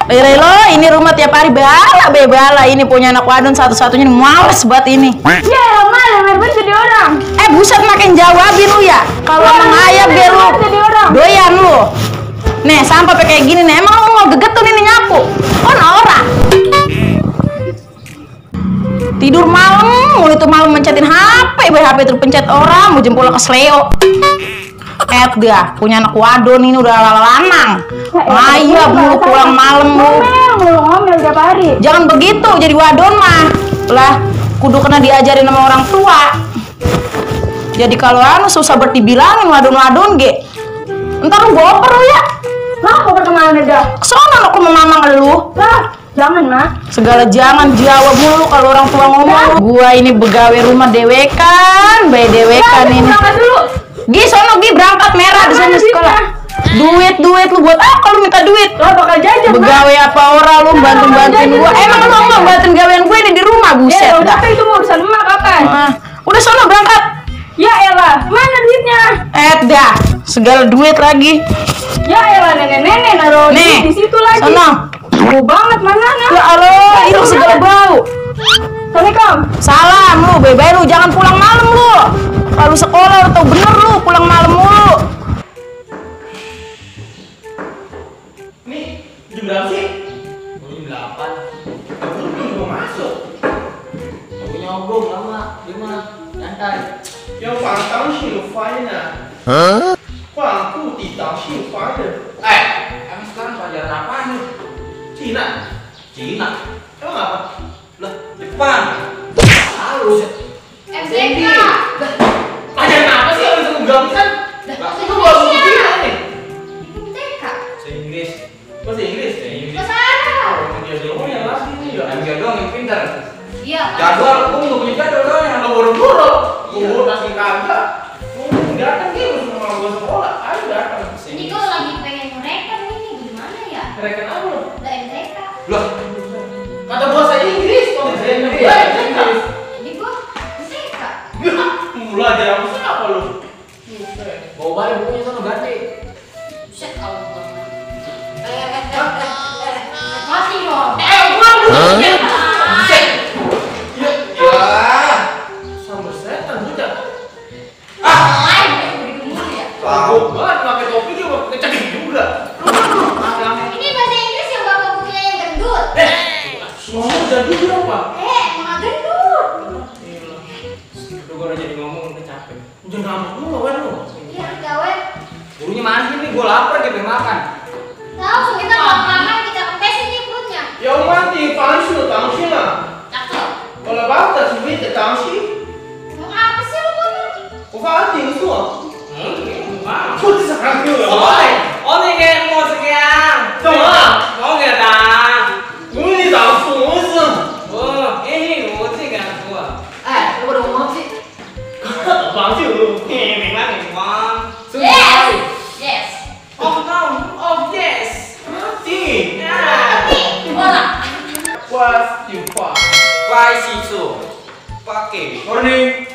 Lo, ini rumah tiap hari bala. Ini punya anak wadon satu-satunya, males banget ini. Ya, malah bener jadi orang. Buset, makin jawabin lu ya. Kalau emang ayah biar lu doyan lu. Nih, sampah kayak gini nih. Emang lu mau gegetun ini nyapu? Oh, norak. Tidur malam, itu malam mencetin HP terus pencet orang, mau jempol ke Sleo. Dia punya anak wadon ini udah lanang. Ayah mulu pulang malam lu. Ngomel tiap hari. Jangan begitu, jadi wadon mah. Lah, kudu kena diajarin sama orang tua. Jadi kalau susah berdibilangin wadon-wadon ge. Entar lu goper lu ya. Lah, goper kemana dah? Sono lu ke mamang lu. Lah, jangan mah. Segala jangan jawab mulu kalau orang tua ngomong. Gua ini begawe rumah dewekan, ini. Berangkat dulu. Sono berangkat merah di sana sekolah. Duit lu buat kalau minta duit. Lah bakal jajan. Begawe apa orang lu bantuin gua. Emang lu mau bantuin gawean gue ini di rumah, buset. Udah itu mau urusan emak kapan? Udah sono berangkat. Ya elah, mana duitnya? Dah, segala duit lagi. Ya elah, nenek naruh nih di situ lagi. Sono. Bau banget mana? Ya Allah, itu segala bau. Assalamualaikum. Salam lu, bye lu, jangan pulang malam lu. Kalau sekolah lu tau bener lu pulang malam mulu. Nih, jam berapa sih? Jam 8. Aku belum mau masuk. Aku nyogok lama, gimana? Nyantai. 要把当性翻呢？换固定当性翻的。Emang sekarang pelajaran apa nih? Cina. Emang apa? Lah, Jepang. Lalu. MTK. Pelajaran apa sih yang bisa gabungkan? Aku baru kira nih. MTK. Bahasa Inggris. Bahasa Arab. Dia doang yang asli nih ya. Dia doang yang pintar. Iya. Jadwal, aku nggak punya jadwal doang yang buru-buru. Guru kasih kagak. Datang dia sama gua sekolah. Ayo datang. Ini kau lagi pengen mereka ini gimana ya? Mereka apa lo? Udah MTK. Loh, kata bahasa Inggris. Kok bisa Inggris? Jadi gua MTK. Mulai dari apa lo? Bawa balik bukunya sana ganti. Set Allah. Mati dong. Gua dulu. Sama setan budak. Lain ya begitu mulu ya. Tahu banget pakai topi dia pakai cekik juga. Ini bahasa Inggris yang bapak bukunya yang gendut. Semua jadi berapa? Emang gendut. Itu gua udah jadi ngomong udah capek. Jangan ngambek dulu lawan lu. Iya, gawe. Gurunya masih nih, gua lapar gitu makan. Tahu kita kalau makan kita kempesin nih perutnya. 要慢点方式当心了。 Cakep. Kalau batas sih tidak当心。 Mau apa sih lu ngomong? 我发定数。Enggak. 我这是还没有了。 Oh nih kayak mau sekian. 怎么了？ Mau nggak dah? 我跟你打数我是。 Oh, ini我这个gua. Lu udah ngomong sih? 防就有。 Memang memang. Yes. Yes. Oh no, oh yes. 定。 Nih, bola. 我计划。 Why sih su? Pakai. Morning.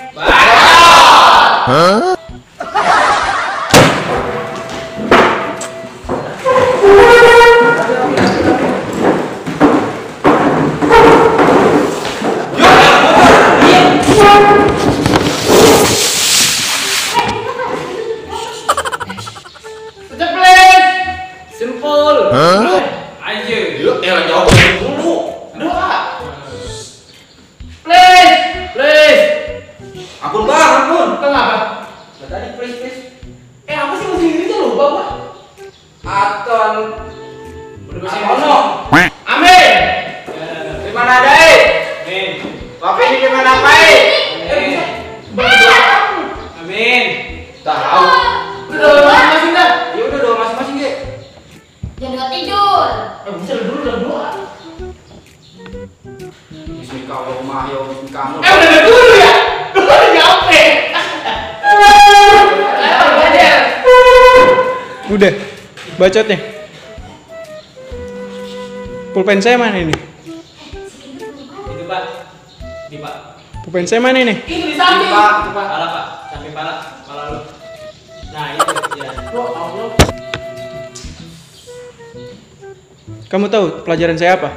Simple. Aja. Yuk, jawab dulu. Doa. Please. Ampun bang, ampun. Kenapa? Tadi please. Apa sih bahasa Inggrisnya lupa gua? Aton. Udah bahasa Atono. Amin. Di mana deh? Amin. Pakai di mana pakai? Amin. Tahu. Udah masing-masing dah. Ya udah doa masing-masing deh. Jangan dekat tidur. Bisa dulu udah doa. Bismillahirrahmanirrahim. Kamu. Udah dulu ya. Udah nyampe. Udah, bacotnya. Pulpen saya mana ini? Itu pak. Di pak. Pulpen saya mana ini? Itu di Di samping. pak. Itu pak. Pala pak. Sampai pala. Pala lu. Nah itu ya. Oh Allah. Kamu tahu pelajaran saya apa?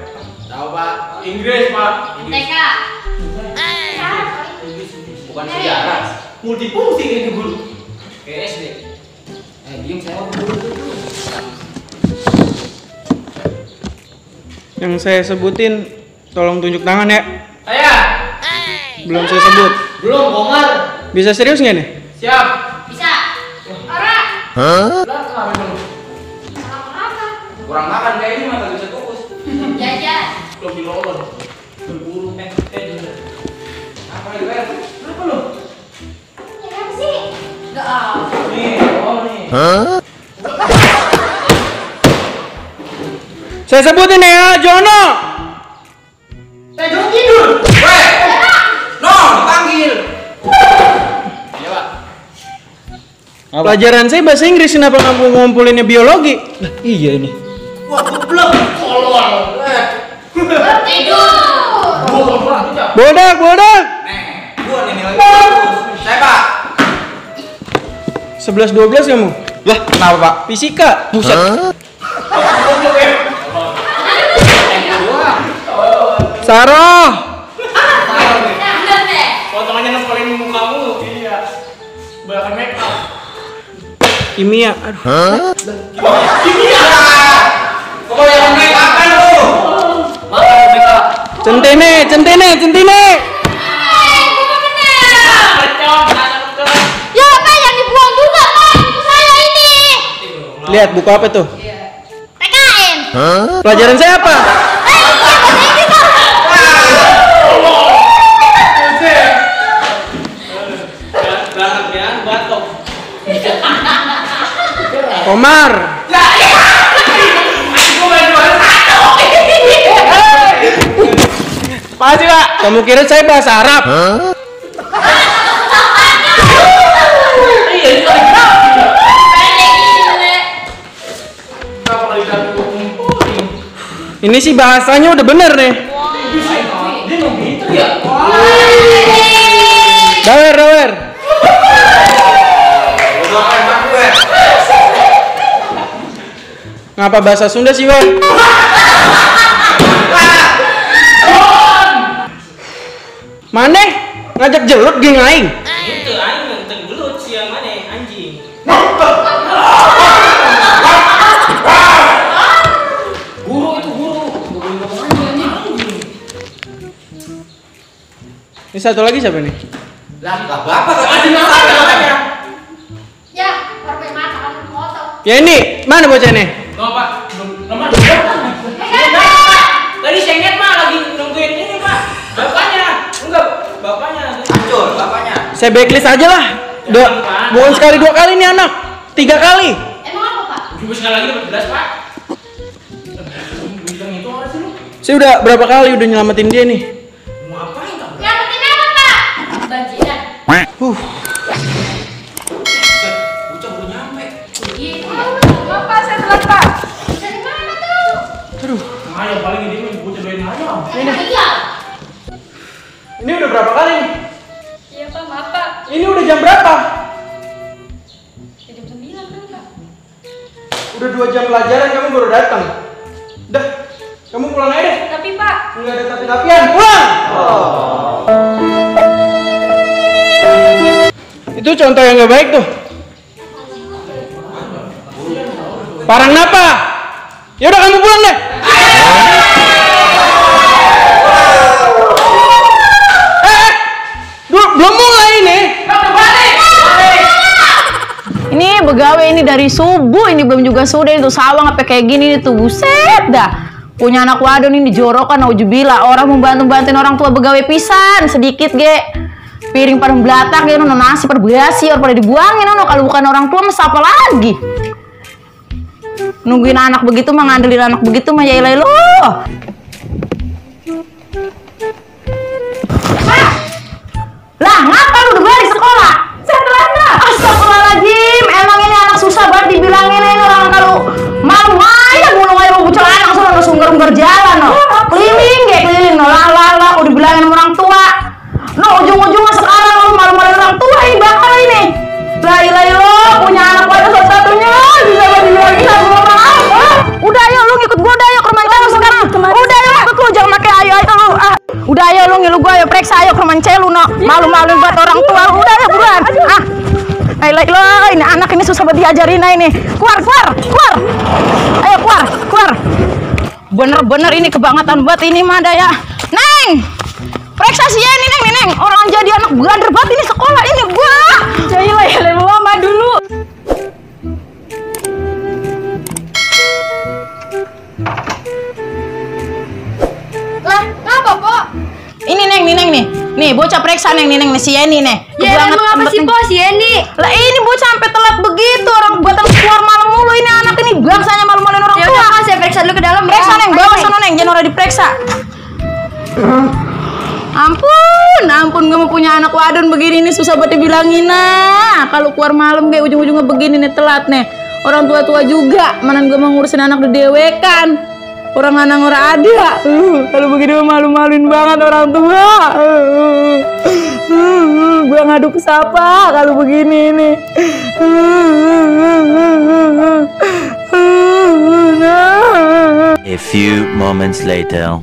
Tahu Pak. Inggris Pak. TK. Bukan sejarah. Multifungsi ini guru. Kayak SD. Diam saya guru dulu. Yang saya sebutin, tolong tunjuk tangan ya. Saya. Belum saya sebut. Belum Komar. Bisa serius nggak nih? Siap. Bisa. Ora. Lah kenapa belum? Apa? Kurang makan kayak ini mah bisa fokus. Jajan. Belum dilolong. Berburu apa itu kan? Kenapa lu? Ya apa sih? Enggak ah. Nih, oh nih. Saya sebutin ya, Jono. Saya jauh tidur. Weh. No, dipanggil. Iya, Pak. Pelajaran saya bahasa Inggris, kenapa kamu ngumpulinnya biologi? Lah, iya ini. Wah, goblok. Tolol. Tidur. Bodak. Nih, gua nih nilai bagus. Saya, Pak. 11-12 kamu. Lah, kenapa, Pak? Fisika. Buset. Sarah. Bener deh. Potongannya nempelin mukamu. Iya. Bahkan make up. Kimia. Aduh. Kimia. Kok yang make up kan lu? Makan make up. Centene. Ya apa yang dibuang juga Pak? Itu saya ini. Lihat buku apa tuh? PKN. Pelajaran saya apa? Komar. Makasih, Pak. Kamu kira saya bahasa Arab? Iya, ini kali Ini sih bahasanya udah bener nih. dia mau pinter ya? Dawer. Ngapa bahasa Sunda sih, Wan? Mana? Ngajak jelut geng aing. Itu aing menteng belut siang mana anjing. Guru itu guru. Ini satu lagi siapa nih? Lah, bapak kasih makan katanya. Ya, baru pengen makan kamu motor. Ya ini, mana bocah nih? Nggak Pak, nomor tadi sengit mah lagi nungguin ini Pak. Bapaknya, enggak bapaknya. Hancur bapaknya. Saya backlist aja lah. Bukan sekali 2 kali nih anak. 3 kali. Emang apa Pak? Juga sekali lagi dapat belas Pak. Bilang itu orang sih lu. Saya udah berapa kali udah nyelamatin dia nih. Mau ngapain kamu? Yang penting apa Pak? Banjiran. Bocah baru nyampe. Gitu. Bapak saya telat Pak. Dari mana tuh? Aduh, Ayam paling ini mah bocah doain ayam. Iya. ini udah berapa kali nih? Iya Pak, maaf Pak. Ini udah jam berapa? Jam 9 kan Pak? Udah 2 jam pelajaran kamu baru datang. Dah, kamu pulang aja deh. Tapi Pak, Nggak ada tapi-tapian, pulang! Itu contoh yang nggak baik tuh. Parang napa? Yaudah kamu pulang deh. Belum mulai ini. Ini begawe ini dari subuh, ini belum juga sudah itu sawang apa kayak gini tuh buset dah. Punya anak wadon ini jorokan naujubillah, orang membantu-bantuin orang tua begawe pisan sedikit ge. Piring pada belatak ge nono nasi pada basi orang pada dibuangin nono kalau bukan orang tua mah siapa lagi. Nungguin anak begitu mah ngandelin anak begitu mah ya ilah lo. Lah, ngapa lu udah balik sekolah? Saya telat nggak? Astagfirullahaladzim, emang ini anak susah banget dibilangin ini orang kalau mau aja mulung aja mau bucel anak suruh sungger-sungger jalan no. Keliling no, lah, udah dibilangin sama orang tua. No, ujung-ujungnya sekarang lu malu-maluin orang tua ini bakal ini. Lah ilah lo punya anak pada satu-satunya bisa dibilangin sama orang apa? Udah ayo lu ngikut gua dah yuk ke rumah mencelu no. Malu-maluin buat orang tua. Udah ya buruan. Ah. Ayolah, ini anak ini susah banget diajarin ini. Keluar. Ayo keluar. Bener-bener ini kebangetan buat ini mah ya. Neng, periksa sih ya ini Neng. Orang jadi anak belajar banget ini sekolah ini gua. Jailah ya lama dulu. Lah, ngapa, Po? Ini Neng nih. Nih bocah periksa Neng nih si Yeni nih. Ya, emang apa sih, Po, si Yeni? Lah ini bocah sampai telat begitu, orang buatan keluar malam mulu ini anak ini bangsanya malu-maluin orang Ya tua. udah, saya periksa dulu ke dalam. Periksa ya. Neng, bawa sana Neng, jangan orang diperiksa. Ampun, gak mau punya anak wadon begini nih susah banget dibilangin nah. Kalau keluar malam kayak ujung-ujungnya begini nih telat nih. Orang tua-tua juga, mana gue mau ngurusin anak didewekan. Orang anak orang ada. Kalau begini malu-maluin banget orang tua. Gue ngadu ke siapa kalau begini nih. A few moments later.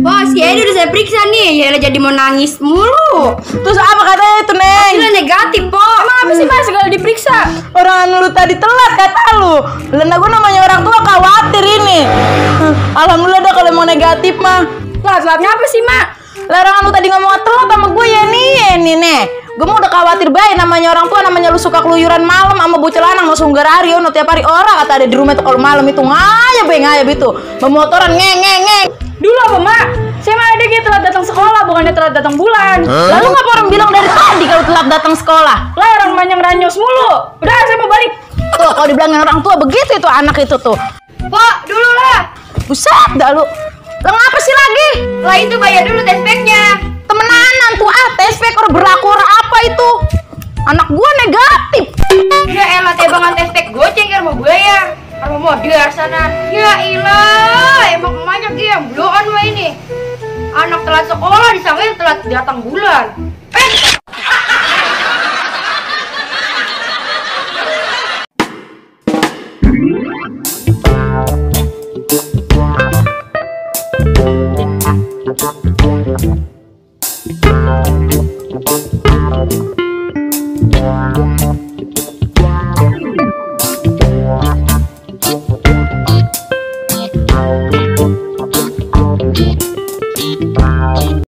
Po, si Yeni udah saya periksa nih. Ya jadi mau nangis mulu. Terus apa katanya itu Neng? Hasilnya negatif, Po. Emang apa sih Mas kalau diperiksa? Orang lu tadi telat kata lu. Lena gue namanya orang tua khawatir ini. Alhamdulillah dah kalau mau negatif mah. Telatnya apa sih Mak? Larangan lu tadi ngomong telat sama gue ya nih. Gue mau udah khawatir baik namanya orang tua, namanya lu suka keluyuran malam sama bocah lanang mau sunggarario no tiap hari orang kata ada di rumah tuh kalau malam itu ngayab itu. Memotoran ngeng. Dulu apa Mak? Saya mah ada gitu telat datang sekolah bukannya telat datang bulan. Lalu ngapa orang bilang dari tadi kalau telat datang sekolah? Lah orang manyang ranyos mulu. Udah saya mau balik. Tuh kalau dibilangin orang tua begitu itu anak itu tuh. Po, dulu lah. Buset dah lu. Lah ngapa sih lagi? Lah itu bayar dulu tes pack-nya. Temenanan tuh tes pack orang berlaku orang apa itu? Anak gua negatif. Ya elah, tebangan tes pack goceng kan mau bayar. Kalau mau biar sana. Ya ilah, emang banyak dia bloan mah ini. Anak telat sekolah disangkain telat datang bulan. Thank you.